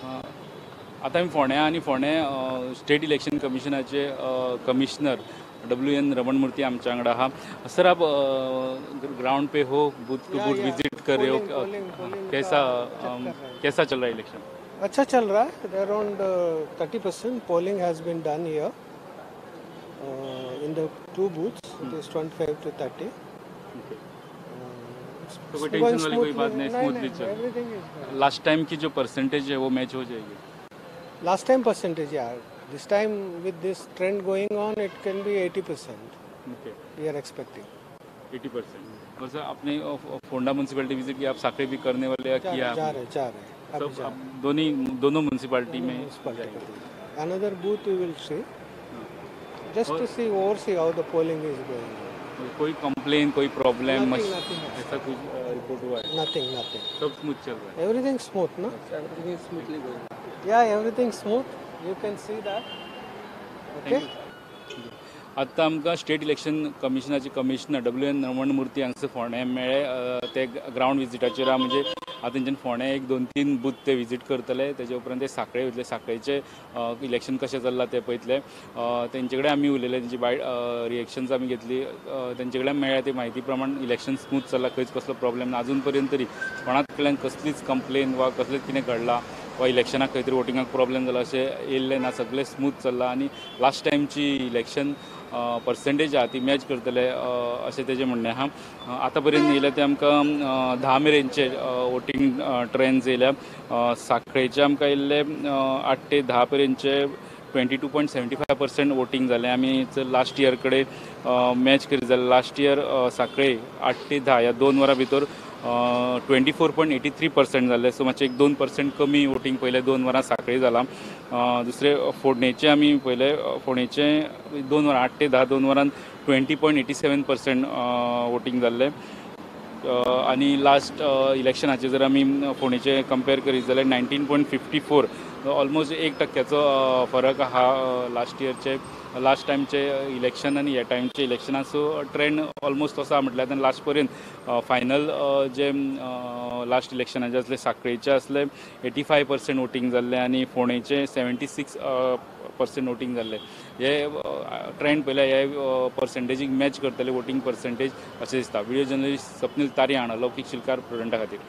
आतां आमी फोंड्या आनी फोंडें स्टेट इलेक्शन कमिशनाचे कमिश्नर WN Ramanamurthy आमच्या वांगडा आहा. सर, आप ग्राउंड पे हो, बूथ टू बूथ विजिट कर रहे हो, कैसा कैसा चल रहा है इलेक्शन? अच्छा चल रहा है. Around 30% polling has been done here in the two booths. It is 25 to 30. तो कोई टेंशन वाली कोई बात नहीं, स्मूथली चल. लास्ट टाइम की जो परसेंटेज है वो मैच हो जाएगी? लास्ट टाइम परसेंटेज यार, this time with this trend going on it can be 80%. Okay, we are expecting 80%. Aur sir, आपने फोंडा म्यूनसिपैलिटी विजिट किया, आप साकरे भी करने वाले हैं? किया, जा रहे सब आप दोनों म्यूनसिपैलिटी में. Another booth we will see, just to see oversee how the polling is going. कोई कंप्लेन, कोई प्रॉब्लम ऐसा कुछ रिपोर्ट हुआ है? Nothing, nothing. सब स्मूथ चल रहा है? एवरीथिंग स्मूथ ना? Everything is smoothly going. Yeah, everything smooth. You can see that. Okay. आत्तां आमकां स्टेट इलेक्शन कमिशनाचे कमिशनर WN Ramanamurthy हांगसर फोंड्या मेळ्ळे. ते ग्रावंड विजिटाचेर आहा, म्हणजे आतां तेंच्यान फोंड्या 1 2 3 बूथ ते विजीट करतले, तेजे उपरांत ते साखळे वयतले, साखळेचे इलेक्शन कशें चल्लां तें पळयतले. तेंचे कडेन आमी उलयले, तेंची बायट रिएक्शन्स आमी घेतली. तेंचे कडेन मेळ्ळ्या ते म्हायती प्रमाण इलेक्शन स्मूथ चल्लां, खंयच कसलो प्रॉब्लेम ना. आजून पर्यंत तरी कोणाच कडल्यान कसलीच कंप्लेन वा कसलेंच कितें घडलां वा इलेक्शनाक खंय तरी वोटिंगाक प्रॉब्लेम जाला अशें येयल्लें ना, सगळें स्मूथ चल्लां. आनी लास्ट टायमची इलेक्शन पर्सेंटेज आहा ती मॅच करतले अशें तेजें म्हणणें आहा. आतां पर्यंत येयल्या ते आमकां 10 मेरेनचे वोटींग ट्रेंड्स येयल्या. साखळेचे आमकां येयल्ले 8 ते 10 पर्यंतचे 22.75% वोटींग जालें. आमी लास्ट इयर कडेन मॅच करीत जाल्यार लास्ट इयर साखळे 8 ते 10 ह्या 2 वरां भितर 24.83% जाल्लें. सो मातशें 1-2% कमी वोटींग पयले 2 वरां साखळी जालां. दुसरें फोंडेचें आमी पयलें, फोंडेचें 2 वरां 8 ते 10 2 वरान 20.87% वोटींग जाल्लें. आनी लास्ट इलेक्शनाचेर जर आमी फोंडेचें कंपेर करीत जाल्यार 19.54, ऑलमोस्ट 1% फरक आहा लास्ट इयरचे, लास्ट टायमचे इलेक्शन आनी ह्या टायमचे इलेक्शना. सो ट्रेंड ऑलमोस्ट तसो आहा म्हटल्यार आतां लास्ट पर्यंत फायनल जे लास्ट इलेक्शनाचे आसले साखळेचे आसले 85% वोटींग जाल्लें आनी फोंडेचे 76% वोटींग जाल्लें. हे ट्रेंड पळयल्यार हे पर्सेंटेजीक मॅच करतले वोटींग पर्सेंटेज अशें दिसता. व्हिडिओ जर्नलिस्ट स्वप्नील तारी हांगा लौकीक शिलकार प्रुडंटा खातीर.